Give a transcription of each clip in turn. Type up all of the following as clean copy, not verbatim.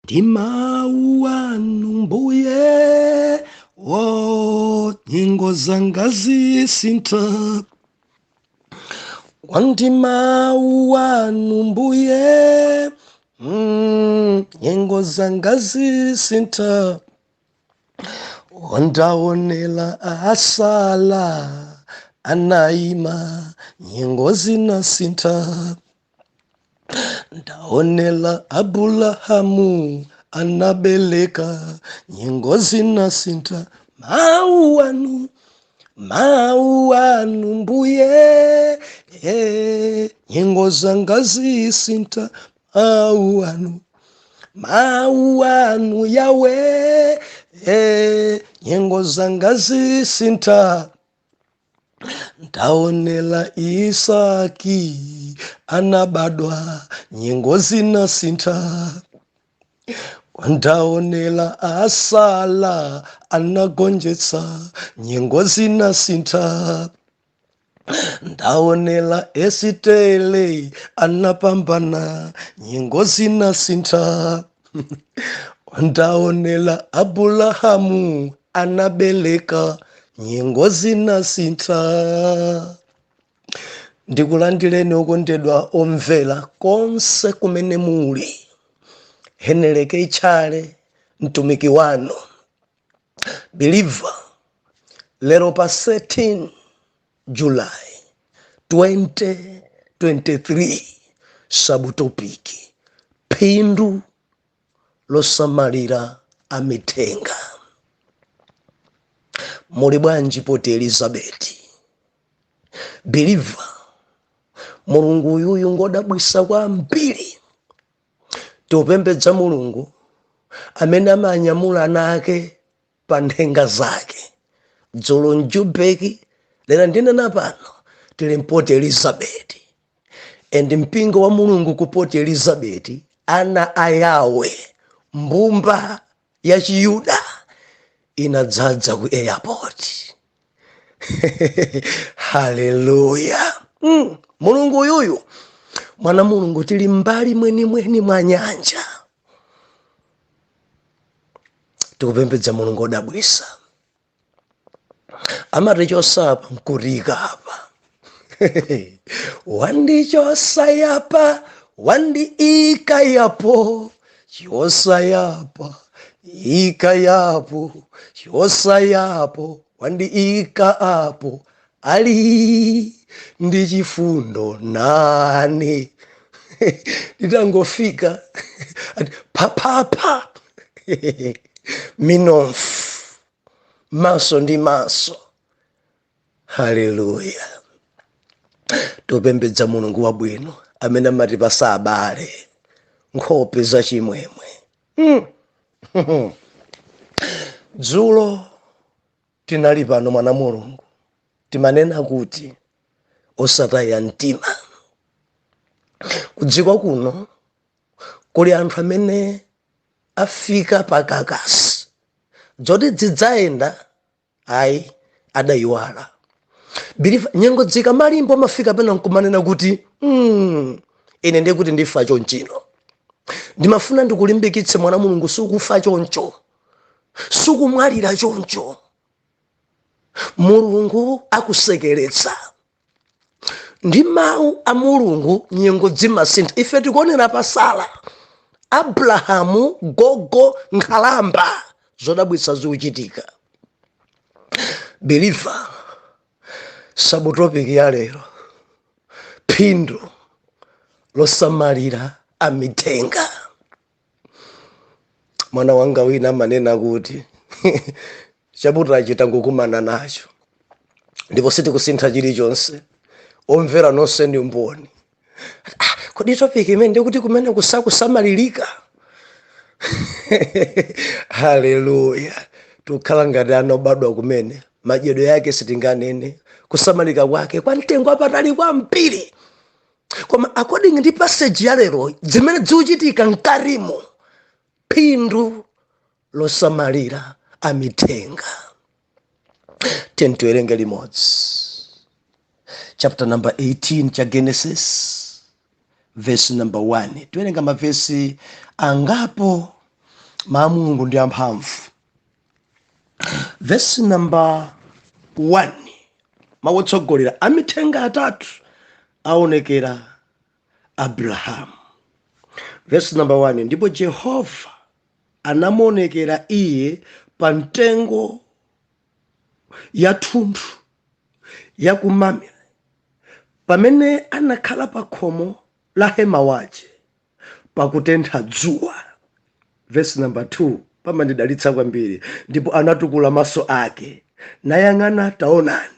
Ndi mawu anu mbuye wo nyengo zanga zisintha. Wandi mawu anu mbuye nyengo zanga zisintha. Wandaonela asala anaima nyengo zinasintha. Ndaonela Abulahamu anabeleka nyengo zinasintha. Mawu anu mbuye nyengo zanga zisintha. Mawu anu, mawu anu yawe nyengo zanga zisintha. Ndaonela Isaki anabadwa nyengo zinasintha. Ndaonela asala anagonjetsa nyengo zinasintha. Ndaonela Esitele anapambana nyengo zinasintha. Ndaonela Abulahamu anabeleka nyengo zinasintha. Ndikulandireni okondedwa omvera konse kumene muli. Heneleke Ichale mtumiki wanu believer, lero pa 13 July 2023, subtopic phindu losamalira amithenga. Muli bwanji Port Elizabeth? Believer, Mulungu uyuyu ngodabwisa kwambiri. Topembedza Mulungu amene amanyamula ana ake pa nthenga zake. Dzulo mJubeki, lero ndinena pano tili Port Elizabeth, and mpingo wa Mulungu ku Port Elizabeth, ana a Yawe, mbumba ya Chiyuda inadzadza ku airport. Haleluya! Mulungu uyuyu, mwana Mulungu, tili mbali mwenimweni mwa nyanja, tikupembedza Mulungu odabwisa. Amatichosa apa nkutika apa, wandichosa yapa, wandiika yapo, chiosa yapa, ika yapo, chiosa yapo, wandiika apo, ali ndi chifundo nani. Nditangofika ati papapa, minofu maso ndi maso. Haleluya! Topembedza Mulungu wabwino amene amatipasa abale nkhope zachimwemwe. Dzulo tinali pano, mwana Mulungu, timanena kuti osataya mtima. Kudziko kuno kuli anthu amene afika pakakasi zoti zidzayenda ayi, adayiwala. Believer, nyengo dzika malimbo amafika pena nkumanena kuti ine ndiye kuti ndifa chonchino. Ndimafuna ndikulimbikitse mwana Mulungu, sikufa choncho, sikumwalira choncho. Mulungu akusekeretsa ndi mawu a Mulungu. Nyengo zimasintha. Ife tikuonera pa Sara, Abrahamu, gogo nkhalamba, zodabwitsa zikuchitika. Believer, subtopic ya lero, phindu losamalira amithenga. Mwana wanga wina amanena kuti chaputala tangokumana nacho ndipo sitikusintha chilichonse. Omvera nonse ndi mboni. Ah, kodi topic imene ndikuti kumene kusakusamalirika? Haleluya! Tikukhala ngati ana obadwa kumene, madyedwe yake sitinganene, kusamalika kwake kwa mtengo wapatali kwambiri. Koma according ndi passage ya lero, zimene zikuchitika mkarimo, phindu losamalira amithenga. Tiyeni tiwerenge limodzi chapter number 18 cha Genesis, verse number 1. Tiwerenga mavesi angapo. Mawu a Mulungu ndi amphamvu. Verse number 1, mawu otsogolera: amithenga atatu aonekera Abrahamu. Verse number 1: Ndipo Jehova anamuonekera iye pa mtengo ya thunthu ya ku Mamre, pamene anakhala pa khomo la hema wace pakutentha dzuwa. Verse number 2 pamandidalitsa kwambiri: Ndipo anatukula maso ake nayang'ana, taonani,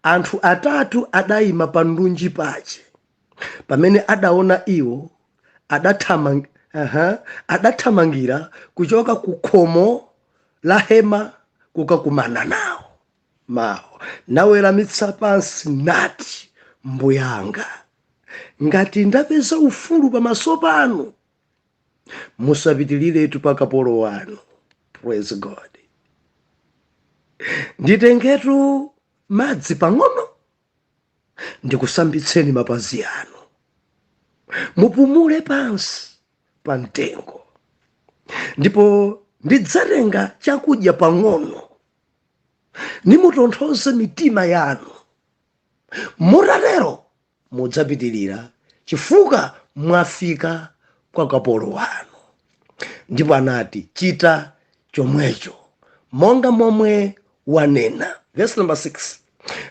anthu atatu adayima pa ndunji pace. Pamene adaona iwo, adathamangira kuchoka ku khomo la hema kukakumana nawo mawo, naweramitsa pansi, nati, "Mbuyanga, ngati ndapeza ufulu pamaso panu, musapitiriretu pa kapolo wanu." Praise God. "Nditengetu madzi pang'ono ndikusambitseni mapazi anu, mupumule pansi pa mtengo. Ndipo ndidzatenga chakudya pang'ono, nimutonthoze mitima yanu. Mutatero mudzapitirira, chifukwa mwafika kwa kapolo wanu." Ndipo anati, "Chita chomwecho monga momwe wanena." Verse number 6: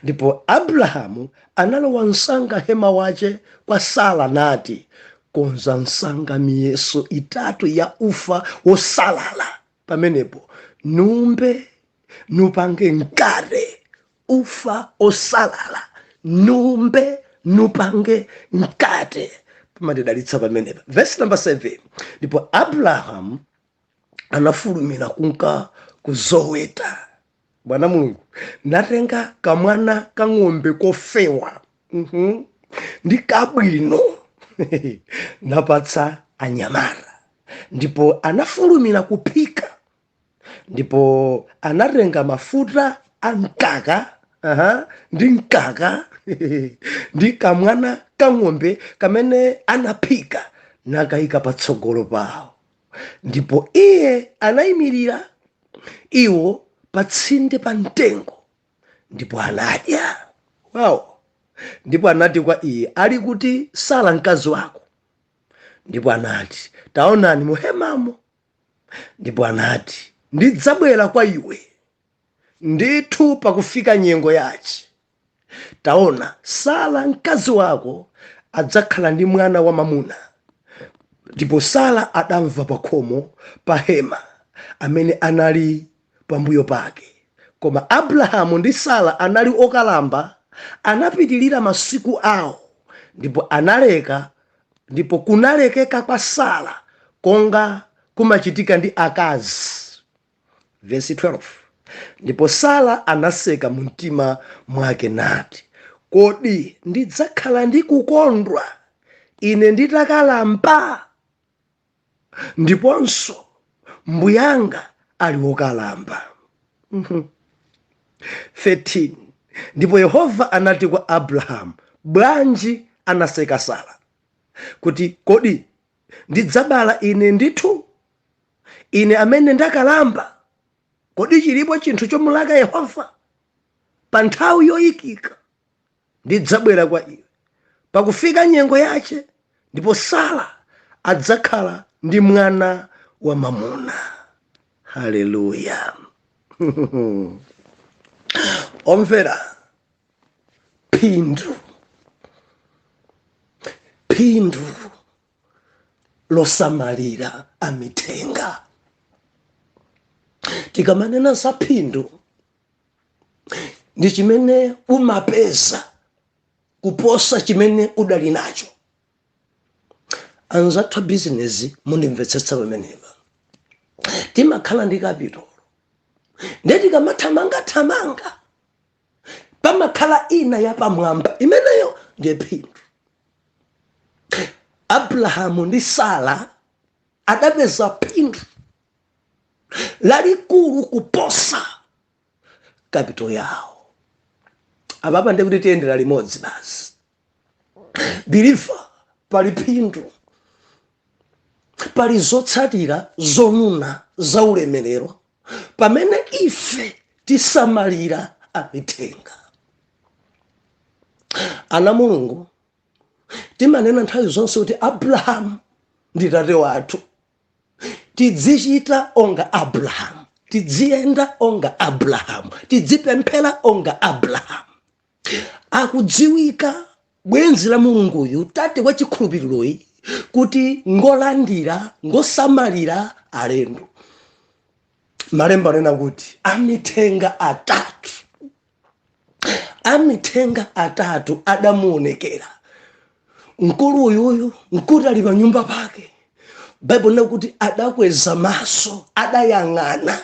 Ndipo Abrahamu analowa msanga hema wace kwa Sara, nati, "Konza msanga miyeso 3 ya ufa wosalala pamenepo, numbe nupange mkate." Ufa osalala, numbe nupange mkate, pamatidalitsa pamenepa. Verse number 7: Ndipo Abrahamu anafulumira kunka kuzoweta, bwana Mulungu, natenga kamwana ka ng'ombe kofewa ndi kabwino, napatsa anyamata, ndipo anafulumira kuphika. Ndipo anatenga mafuta a mkaka, ndi mkaka ndi kamwana ka ng'ombe kamene anaphika, nakayika patsogolo pawo. Ndipo iye anayimirira iwo patsinde pa mtengo, ndipo anadya. Wow! Ndipo anati kwa iye, "Ali kuti Sara mkazi wako?" Ndipo anati, "Taonani, muhemamo." Ndipo anati, "Ndidzabwera kwa iwe ndithu pakufika nyengo yace. Taona, Sara mkazi wako adzakhala ndi mwana wamamuna." Ndipo Sara adamva pa khomo pa hema amene anali pambuyo pake. Koma Abrahamu ndi Sara anali okalamba, anapitilira masiku awo, ndipo analeka, ndipo kunalekeka kwa Sara konga kumachitika ndi akazi. Vesi 12: Ndipo Sara anaseka mu mtima mwake nati, "Kodi ndidzakhala ndi kukondwa ine nditakalamba, ndiponso mbuyanga ali wokalamba?" 13 Ndipo Yehova anati kwa Abrahamu, "Bwanji anaseka Sara kuti, 'Kodi ndidzabala ine ndithu, ine amene ndakalamba?' Kodi chilipo chinthu chomulaka Yehova? Pa nthawi yoyikika ndidzabwera kwa iwe pakufika nyengo yache, ndipo Sara adzakhala ndi mwana wa mamuna. Haleluya! Omvera, phindu, phindu losamalira amithenga. Tikamanena za phindu, ndi chimene umapeza kuposa chimene udali nacho. Anzathu a bizinesi, mundimvetsetsa pamenepa. Timakhala ndi capital, ndiye tikamathamangathamanga pamakhala ina yapamwamba, imeneyo ndiye phindu. Abrahamu ndi Sara adapeza phindu lalikulu kuposa capital yawo. Apapa ndikuti tiyendera limodzi basi. Believer, pali phindu. Pali zotsatira zonuna za ulemerero pamene ife tisamalira amithenga. Ana Mulungu, timanena nthawi zonse kuti Abrahamu ndi tate wathu. Tidzichita onga Abrahamu, tidziyenda onga Abrahamu, tidzipemphera onga Abrahamu. Akudziwika bwenzi la Mulunguyu, tate wa chikhulupiriroyi, kuti ngolandira, ngosamalira alendo. Malemba anena kuti amithenga atatu, amithenga atatu adamuonekera mkulu uyuyu nkuti ali pa nyumba pake. Baibulo lina kuti adakweza maso, adayang'ana,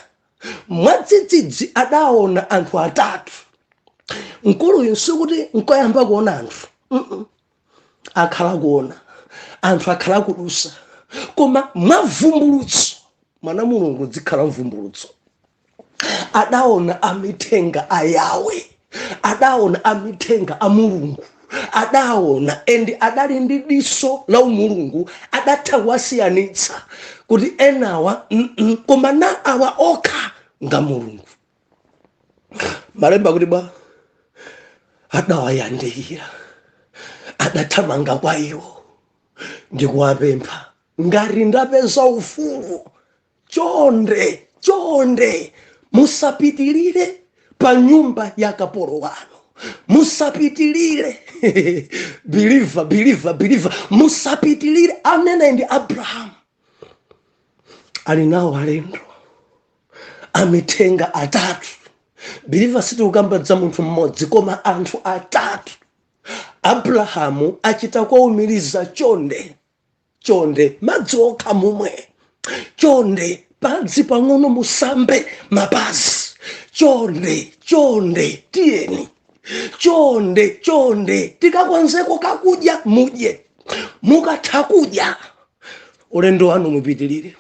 mwadzidzidzi adaona anthu atatu. Mkuluyu sikuti nkoyamba kuona anthu. Akhala kuona anthu, akhala kudusa, koma mwavumbulutso, mwana Mulungu dzikhala mvumbulutso, adaona amithenga a Yawe, adaona amithenga a Mulungu, adaona and adali ndi diso la umulungu, adatha kuwasiyanitsa kuti enawa koma na awa okha nga Mulungu. Malemba kuti bwa adawayandikira, adathamanga kwa iwo ndikuwapempha, "Ngati ndapeza ufulu, chonde, chonde, musapitilire pa nyumba ya kapolo wanu, musapitilire." Believer, believer, believer, musapitilire. Amene ndi Abrahamu ali nawo alendo, amithenga atatu. Believer, sitikukamba za munthu mmodzi koma anthu atatu. Abrahamu achita kuwumiriza, "Chonde, chonde, madzi okha mumwe, chonde, padzi pang'ono musambe mapazi, chonde, chonde, tiyeni, chonde, chonde, tikakonzeko kakudya mudye, mukatha kudya ulendo wanu mupitilire."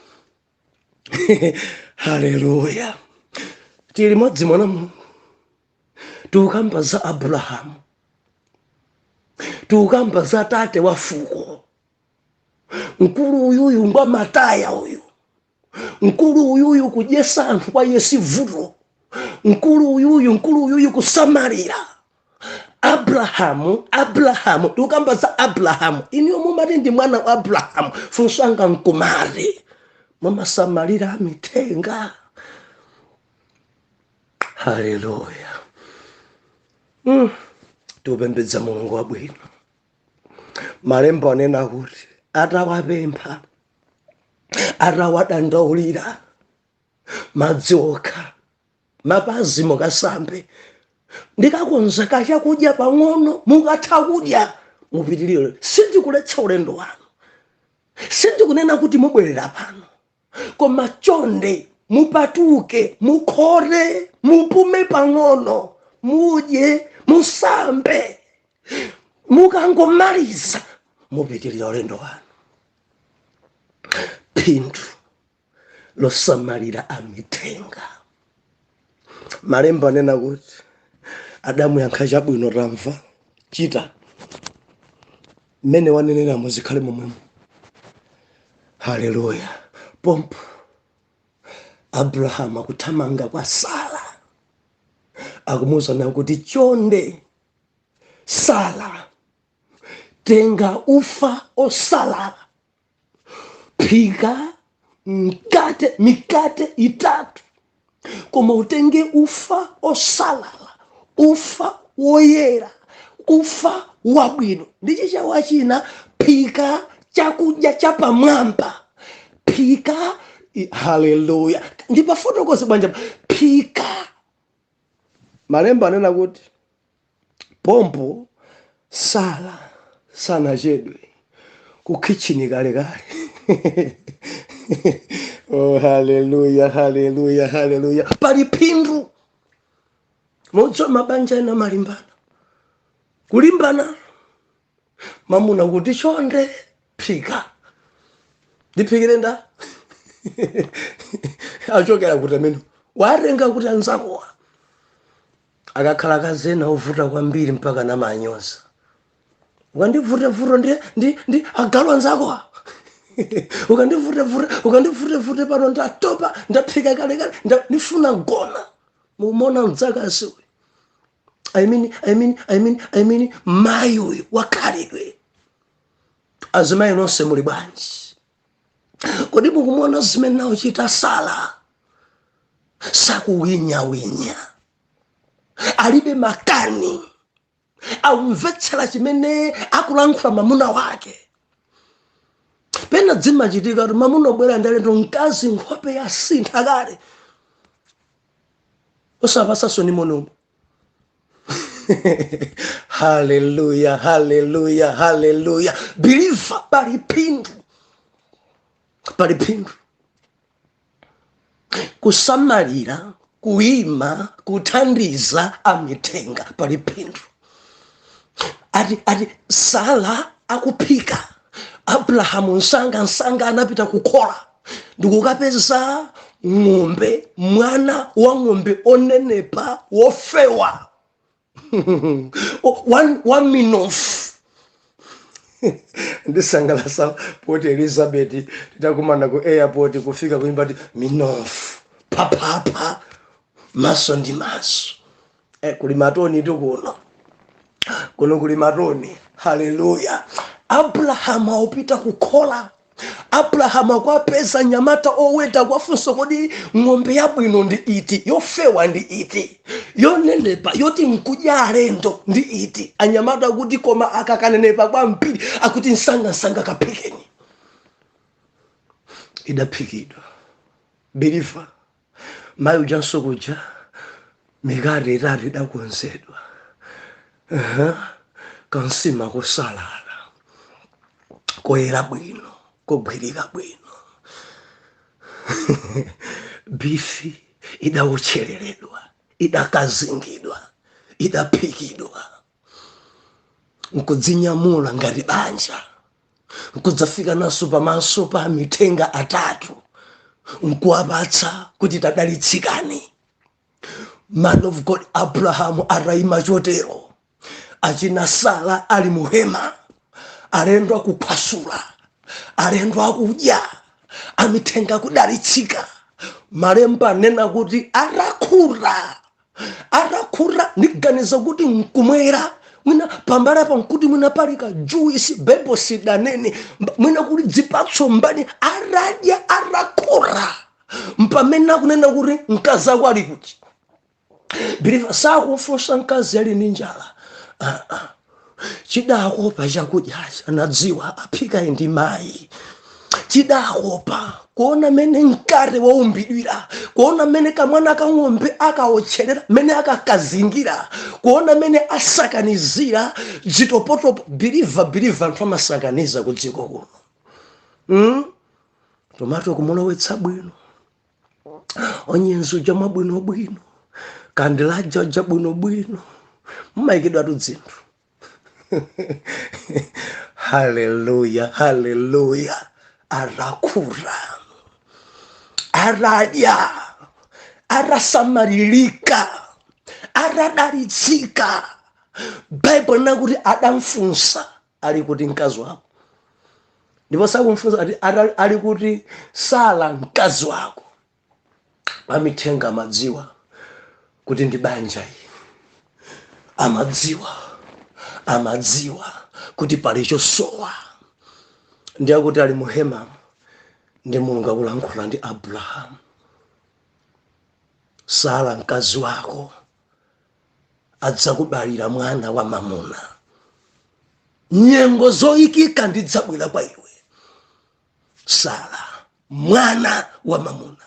Haleluya! Tili modzi, mwana Mulungu. Tikukamba za Abrahamu, tikukamba za tate wa fuko. Mkulu uyuyu ngwa mataya uyu, mkulu uyuyu kudyesa anthu kwa iye si vuto, mkulu uyuyu, mkulu uyuyu kusamalira. Abrahamu, Abrahamu, tikukamba za Abrahamu. Iniyo mumati ndi mwana wa Abrahamu, funso anga nkumati, mumasamalira amithenga? Haleluya! Tikupembedza Mulungu wabwino. Malembo anena kuti atawapempha, atawadandaulira, "Madzi okha, mapazi mukasambe, ndikakonza kachakudya pang'ono, mukatha kudya mupitirire. Sindikuletsa ulendo wanu, sindikunena kuti mubwerera pano, koma chonde mupatuke, mukhote, mupume pang'ono, mudye, musambe, mukangomaliza mupitirira ulendo wanu." Phindu losamalira amithenga. Malembo anena kuti adamuyankha, "Chabwino, tamva, chita mmene wanenera, muzikhale momwemo." Haleluya! Pompo Abrahamu akuthamanga kwa Sara, akumuwuzana kuti, "Chonde Sara, tenga ufa osalala, phika mkate, mikate itatu, koma utenge ufa osalala, ufa woyera, ufa wabwino." Ndi Chichewa china, phika chakudya chapamwamba, phika. Haleluya! Ndipafotokoze bwanja phika? Malemba anena kuti pompo Sara sanachedwe ku kitchen kalekale. Oh, haleluya, haleluya, haleluya! Pali phindu. Modziwa mabanja ena malimbana, kulimbana, mamuna kuti, "Chonde phika." Ndiphikire nda? Achokera kuti amene watenga kuti anzakowa akakhala kazena ovuta kwambiri mpaka namanyoza, "Ukandivute vuto ndi agalu anzakowa." Ukandivutevute, ukandivutevute pano, ndatopa, ndaphika kalekale, ndifuna gona. Mukumona mdzakazi uyu, I mean, I mean, I mean, I mean, mayi uyu wakhalidwe. Azimayi nonse muli bwanji? Kodi mukumona zimene nauchita Sara? Sakuwinyawinya, alibe makani, akumvetsera chimene akulankhula mamuna wake. Pena zimachitika kuti mamuna obwera ndi alendo, mkazi nkhope yasintha kale, osapasanso ni monomo. Haleluya, haleluya, haleluya! Believer, pali phindu, pali phindu kusamalira, kuyima, kuthandiza amithenga, pali phindu. Ati Sara akuphika, Abrahamu msanga msanga anapita kukhola ndikukapeza ng'ombe, mwana wa ng'ombe onenepa, wofewa, wa minofu. Ndisangalasa poti Elizabeth titakumana ku airport, kufika kuimba ti minofu papapa, maso ndi maso. Kuli matoni tu kuno, kuno kuli matoni. Haleluya! Abrahamu aupita kukhola, Abrahamu akwapeza nyamata oweta, kwafunso: "Kodi ng'ombe yabwino ndi iti? Yofewa ndi iti? Yonenepa yoti nkudya alendo ndi iti?" Anyamata akuti, "Koma akakanenepa kwambiri." Akuti, "Msangamsanga kaphikeni." Idaphikidwa, believer. Mayi ujanso kuja mikate itatu idakonzedwa. Kansima kosalala, koyera bwino, kogwirika bwino, bifi idawotchereredwa, idakazingidwa, idaphikidwa, nkudzinyamula ngati banja, nkudzafika naso pamaso pa mithenga atatu, nkuwapatsa kuti tadalitsikani. Man of God Abrahamu atayima chotero, achina Sara ali muhema, alendo akuphwasula, alendo akudya, amithenga kudalitsika. Malemba anena kuti atakhuta, atakhuta, ndiganiza kuti nkumwera mwina pambalapa, nkuti mwina pali ka juice, bebo sidanene, mwina kuti dzipatso mbani. Atadya, atakhuta, mpamene akunena kuti, "Mkazi ako ali kuti?" Believer, sakufunsa mkazi ali ndi njala. Ah, ah. Chidakopa chakudyachi, anadziwa aphika ndi mayi. Chidakopa kuona mene mkate waumbidwira, kuona mene kamwana ka ng'ombe akawotcherera, mene akakazingira, kuona mene asakanizira zitopotopo. Believer, believer, anthu amasakaniza ku dziko kuno, Tomato kumulowetsa bwino, onyenzi uja mwabwinobwino, kandilaja uja bwinobwino, mumayikidwatu dzinthu. Haleluya, haleluya! Atakhuta, atadya, atasamalirika, atadalitsika, Baibulo linakuti adamfunsa, "Ali kuti mkazi wako?" Ndipo sakumfunsa ati ali kuti Sara mkazi wako? Amithenga amadziwa kuti ndi banja iyi, amadziwa, amadziwa kuti pali chosowa. Ndi akuti ali muhemamu, ndi Mulungu akulankhula ndi Abrahamu: "Sara mkazi wako adzakubalira mwana wa mamuna. Nyengo zoyikika ndidzabwera kwa iwe, Sara, mwana wa mamuna."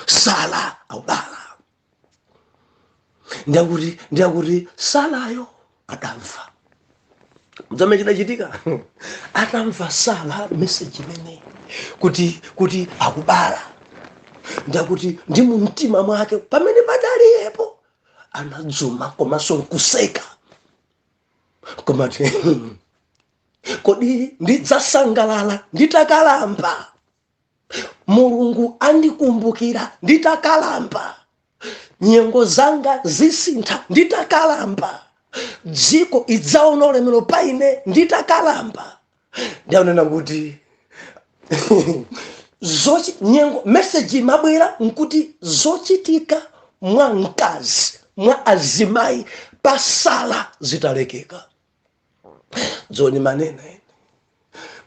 Sara aubala. Ndiyakuti Sarayo adamva mdzamene chidachitika. Atamva Sara message imeneyi kuti akubala, ndiyakuti ndi mumtima mwake pamene padaliyepo anadzuma komanso nkuseka, komati, "Kodi ndidzasangalala nditakalamba? Mulungu andikumbukira nditakalamba? Nyengo zanga zisintha nditakalamba? Dziko idzaona ulemero pa ine nditakalamba?" Ndiyanena kuti nyengo message imabwera nkuti zochitika mwa mkazi, mwa azimayi pasala zitalekeka. Dzoni manena ine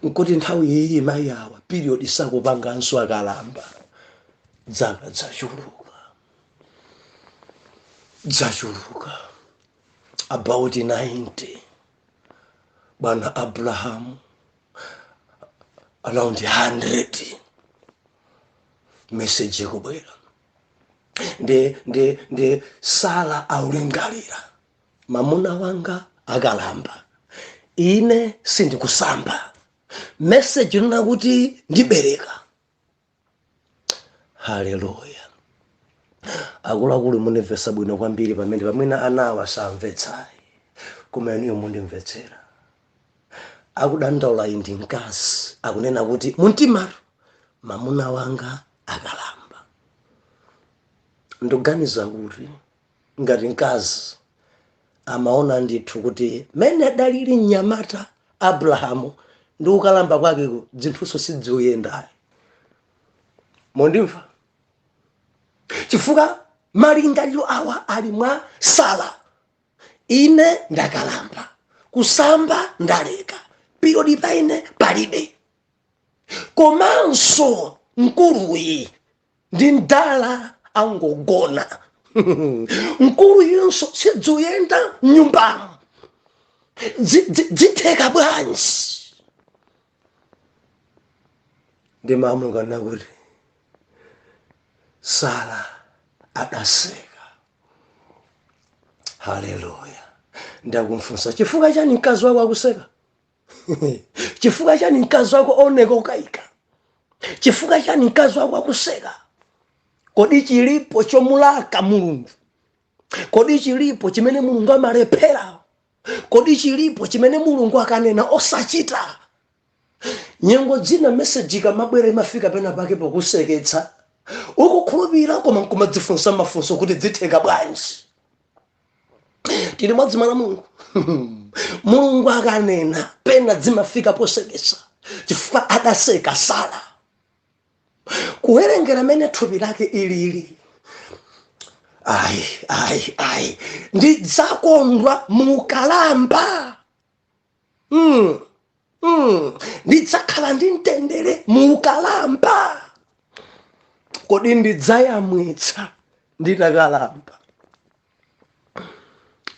nkuti nthawi iyi mayi awa period sakupanganso, akalamba, dzaka dzachuluka, dzachuluka, about 90. Bwana Abrahamu around 100. Message ikubwera ndi Sara aulingalira, mamuna wanga akalamba, ine sindikusamba, message nena kuti ndibereka. Haleluya! Akuluakulu, mundimvetsa bwino kwambiri pamene pamwina anawa samvetsayi, koma inuyo mundimvetsera. Akudandaula iyi ndi mkazi, akunena kuti mumtimatu mamuna wanga akalamba. Ndikuganiza kuti ngati mkazi amaona ndithu kuti mene adalili mnyamata Abrahamu ndi ukalamba kwakeko, zinthuso sidziuyendayi. Mondimva? Chifukwa malingaliro awa ali mwa Sara: ine ndakalamba, kusamba ndaleka, period paine palibe, komanso mkuluyi ndi mdala angogona, mkuluyinso sidzuyenda mnyumbamo. Zitheka bwanji? Ndi mamukana kuti Sara adaseka. Haleluya! Ndakumfunsa, chifukwa chani mkazi wako akuseka? Chifukwa chani mkazi wako oneka ukayika? Chifukwa chani mkazi wako akuseka? Kodi chilipo chomulaka Mulungu? Kodi chilipo chimene Mulungu amalephera? Kodi chilipo chimene Mulungu akanena osachita? Nyengo dzina message ikamabwera imafika pena pake pokuseketsa, ukukhulupirira koma nkumadzifunsa mafunso kuti dzitheka bwanji? Tili mwadzima la Mulungu. Mulungu akanena, pena dzimafika poseketsa, chifukwa adaseka Sara kuwerengera mene thupi lake ilili. Ayi, ayi, ayi, ndidzakondwa mukalamba, Ndidzakhala ndi mtendere mukalamba. Kodi ndidzayamwitsa nditakalamba?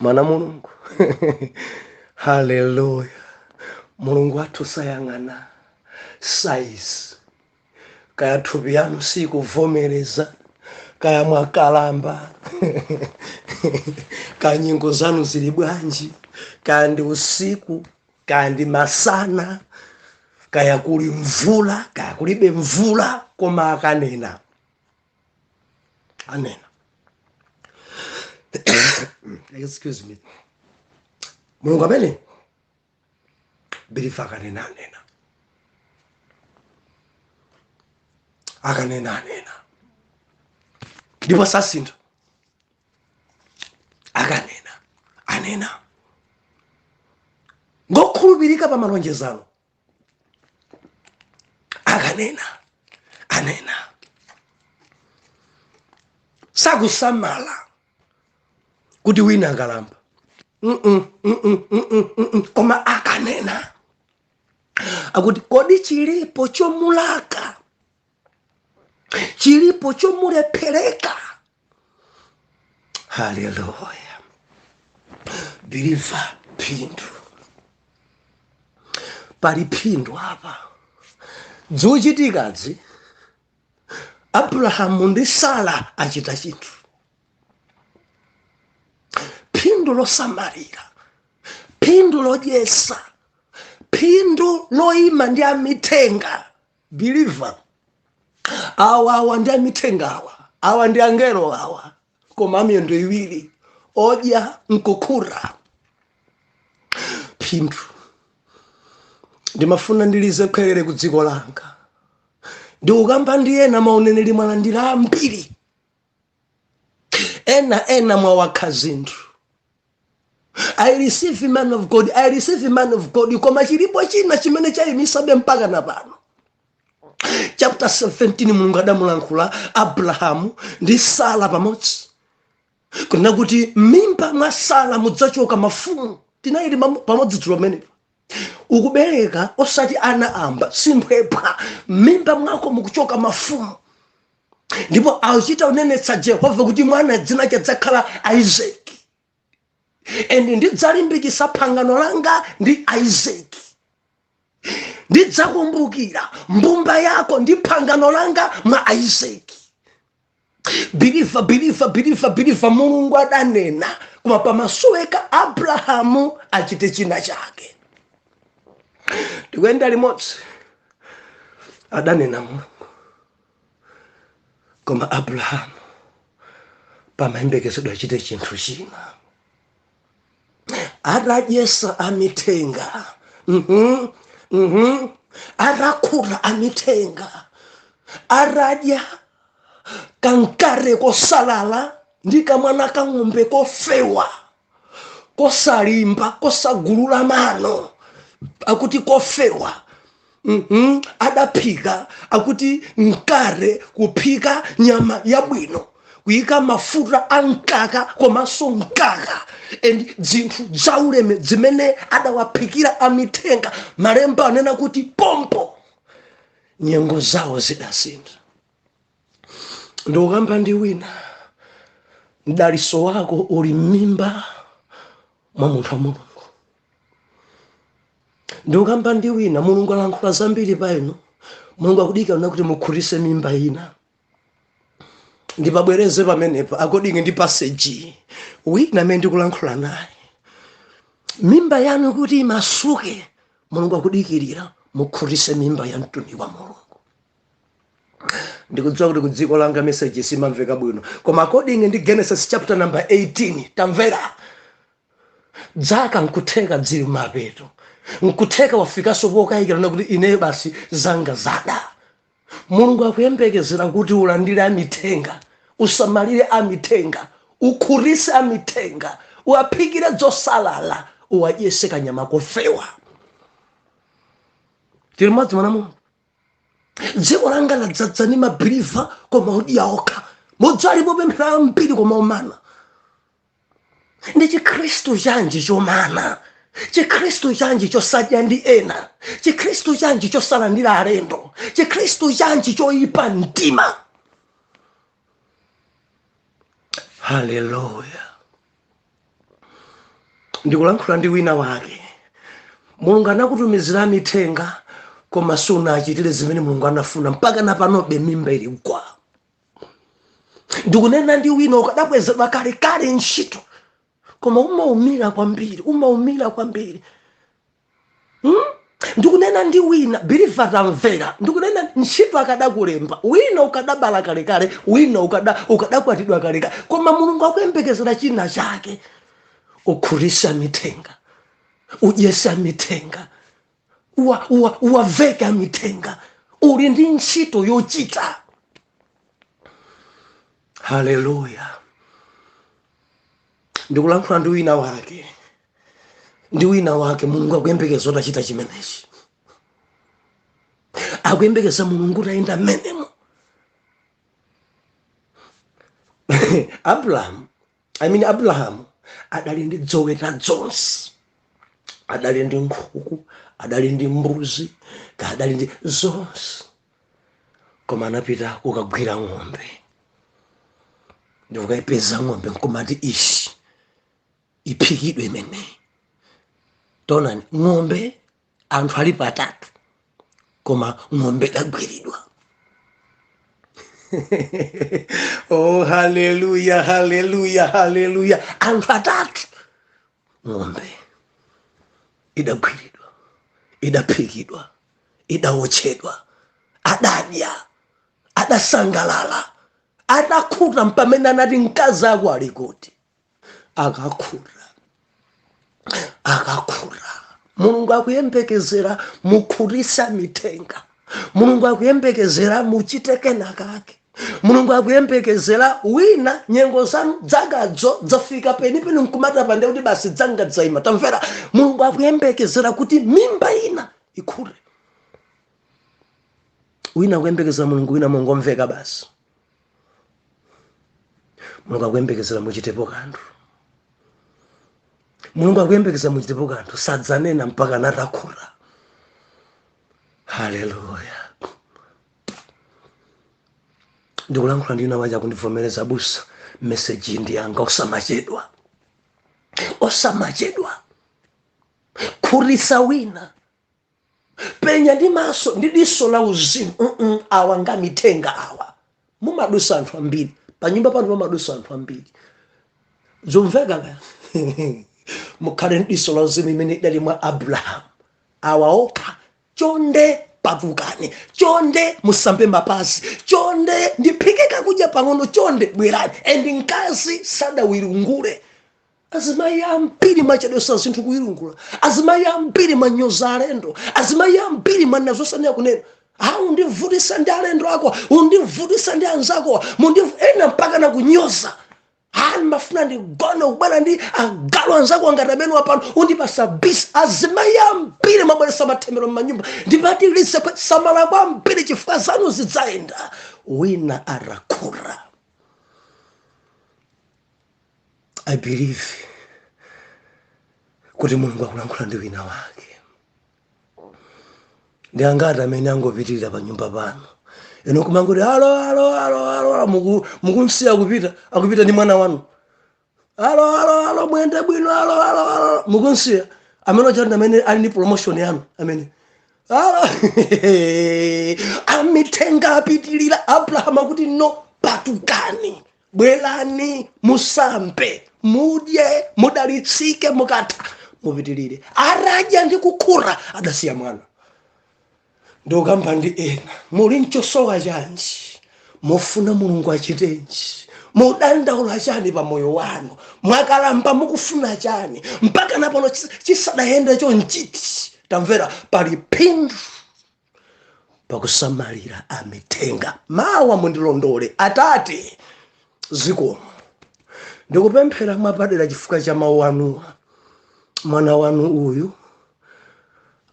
Mwana Mulungu, haleluya! Mulungu wathu sayang'ana size, kaya thupi yanu sikuvomereza, kaya mwakalamba, kaya nyengo zanu zili bwanji, kaya ndi usiku, kaya ndi masana, kaya kuli mvula, kaya kulibe mvula, koma akanena anena. Excuse me. Mulungu amene believer, akanena anena, akanena anena, ndipo sasintha. Akanena anena, ngokhulupirika pa malonjezano. Akanena anena, sakusamala kuti wina akalamba. Koma akanena, akuti kodi chilipo chomulaka? Chilipo chomulephereka? Haleluya! Believer, phindu pali, phindu apa zikuchitikadzi. Abrahamu ndi Sara achita chinthu, phindu losamalira, phindu lodyesa, phindu loyima ndi amithenga. Believer, awa, awa ndi amithenga, awa, awa ndi angelo awa, koma amiyendo iwiri, odya nkukhura. Phindu ndimafuna ndilize khwerere ku dziko langa, ndikukamba ndi ena mauneneri mwalandira ambiri, ena ena mwawakha zinthu. I receive, man of God, I receive, man of God, koma chilipo china chimene chayimisabe mpaka na pano. Chapter 17, Mulungu adamulankhula Abrahamu ndi Sara pamodzi kunena kuti m'mimba mwa Sara mudzachoka mafumu. Tinayili pamodzi dzulo pamenepo. Ukubereka osati ana amba, simphwephwa, m'mimba mwako mukuchoka mafumu. Ndipo akuchita kunenetsa Jehova kuti mwana dzina lake adzakhala Isaac, and ndidzalimbikisa phangano langa ndi Isaac, ndidzakumbukira mbumba yako ndi phangano langa mwa Isaac. Believer, believer, believer, believer, Mulungu adanena, koma pamasoweka Abrahamu achite china chake. Tikuyenda limodzi. Adanena Mulungu, koma Abrahamu pamayembekezedwa achite chinthu china. Atadyesa amithenga, atakhuta amithenga, atadya kankare kosalala ndi kamwana kang'ombe kofewa, kosalimba, kosagulula mano, akuti kofewa. Adaphika akuti mkare, kuphika nyama yabwino, kuyika mafuta a mkaka komanso mkaka and zinthu zauleme zimene adawaphikira amithenga. Malemba anena kuti pompo nyengo zawo zidasintha. Ndikukamba ndi wina, mdaliso wako uli m'mimba mwa munthu wa Mulungu. Ndikukamba ndi wina, Mulungu alankhula zambiri pa inu. Mulungu akudikira kuti mukhutise mimba ina. Ndipabwereze pamenepa, according ndi passage, wina amene ndikulankhula naye, mimba yanu kuti imasuke, Mulungu akudikirira mukhutise mimba ya mtumiki wa Mulungu. Ndikudziwa kuti ku dziko langa message simamveka bwino, koma according ndi Genesis chapter number 18, tamvera, dzaka nkutheka dzili mapeto, nkutheka wafikanso pokayikirana kuti ineyo basi zanga zada. Mulungu akuyembekezera kuti ulandire amithenga, usamalire amithenga, ukhutise amithenga, uwaphikire zosalala, uwadyese kanyama kofewa. Tili mmodzi, mwana Mulungu. Dziko langa ladzadza ndi ma believer koma odya okha. Mudzalipo pemphera ambiri koma omana. Ndi Chikhristu chanji chomana? Chikhristu chanji chosadya ndi ena? Chikhristu chanji chosalandira alendo? Chikhristu chanji choyipa mtima? Haleluya! Ndikulankhula ndi wina wake, Mulungu anakutumizira mithenga koma sunachitire zimene Mulungu anafuna, mpaka napanobe mimba ili gwa. Ndikunena ndi wina, ukadakwezedwa kalekale ntchito, koma umaumira kwambiri, umaumira kwambiri, Ndikunena ndi wina, believer, tamvera, ndikunena ntchito akadakulemba wina, ukadabala kalekale wina, ukadakwatidwa kalekale, koma Mulungu akuyembekezera china chake: ukhutisa mithenga, udyesa mithenga, uwaveka mithenga. Uli ndi ntchito yochita. Haleluya! Ndikulankhula ndi wina wake, ndi wina wake, Mulungu akuyembekeza utachita chimenechi. Akuyembekeza Mulungu utayenda mmenemo. Abraham, I mean Abrahamu adali ndi zoweta zonse, adali ndi nkhuku, adali ndi mbuzi, adali ndi zonse, koma anapita kukagwira ng'ombe ndikukayipeza ng'ombe nkumati ishi iphikidwe imeneyi. Taonani, ng'ombe anthu ali patatu, koma ng'ombe idagwiridwa. Oh, haleluya, haleluya, haleluya! Anthu atatu, ng'ombe idagwiridwa, idaphikidwa, idawotchedwa, adadya, adasangalala, adakhuta. Mpamene anati, "Mkazi ako ali kuti?" Akakhuta, akakhuta. Mulungu akuyembekezera mukhutisa mithenga. Mulungu akuyembekezera muchite kena kake. Mulungu akuyembekezera wina. Nyengo zanu dzakadzo dzafika penipeni nkumatapa, ndiye kuti basi dzanga dzaima. Tamvera, Mulungu akuyembekezera kuti mimba ina ikhule. Wina akuyembekezera Mulungu, wina mungomveka basi. Mulungu akuyembekezera muchitepo kanthu. Mulungu akuyembekeza muchitepo kanthu, sadzanena mpaka natakula. Haleluya! Ndikulankhula ndi wina waja kundivomereza, busa, message ndi yanga. Osamachedwa, osamachedwa. Khutitsa wina. Penya ndi maso ndi diso la uzimu. Awa ngamithenga awa. Mumadusa anthu ambiri panyumba pano, pamadusa anthu ambiri, zumveka ka? Mukhale ndi diso la uzimu imene idali mwa Abrahamu. Awa okha, chonde patukani, chonde musambe mapazi, chonde ndiphike kakudya pang'ono, chonde bwerani. And mkazi sadawirungule. Azimayi ambiri machedwesa zinthu kuwirungula. Azimayi ambiri manyoza alendo. Azimayi ambiri manena zosanena kunena. Ha, undivutisa ndi alendo ako, undivutisa ndi anzako, mundi ena mpaka na kunyoza. Ha, ndimafuna ndigone, kubwera ndi agalu anzako ngati amene wapano undipasa busy. Azimayi ambiri mabweresa mathemero m'manyumba. Ndimati lise samala kwambiri chifukwa zanu zidzayenda wina arakura. I believe kuti Mulungu akulankhula ndi wina wake. Ndi angati amene angopitirira pa nyumba pano ino kumangoti alo, alo, alo, alo, alo, mukumsiya kupita, akupita ndi mwana wanu? Alo, alo, alo, mwende bwino, alo, alo, alo, mukumsiya. Amene ochati amene ali ndi promotion yanu, amene alo amithenga apitilira. Abrahamu akuti no, patukani, bwerani, musambe, mudye, mudalitsike, mukatha mupitilire. Aradya ndi kukhura, adasiya mwana. Ndikukamba ndi ena, muli nchosowa chanji? Mufuna Mulungu achitenji? Mudandaula chani pa moyo wanu? Mwakalamba, mukufuna chani mpaka napano chisadayende chonchiti? Tamvera, pali phindu pakusamalira amithenga. Mawa mundilondole. Atate, zikomo. Ndikupemphera mwapadera chifukwa cha mawu anuwa. Mwana wanu uyu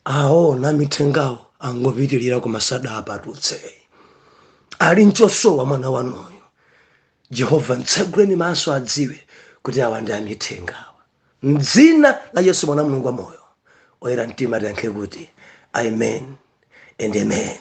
aona mithengawo angopitilira koma sadapatutse. Ali nchosowa mwana wanuyu. Jehova, mtseguleni maso adziwe kuti awa ndi amithengawa. Mdzina la Yesu, mwana Mulungu wa moyo, oyera mtima tiyankhe kuti amen and amen.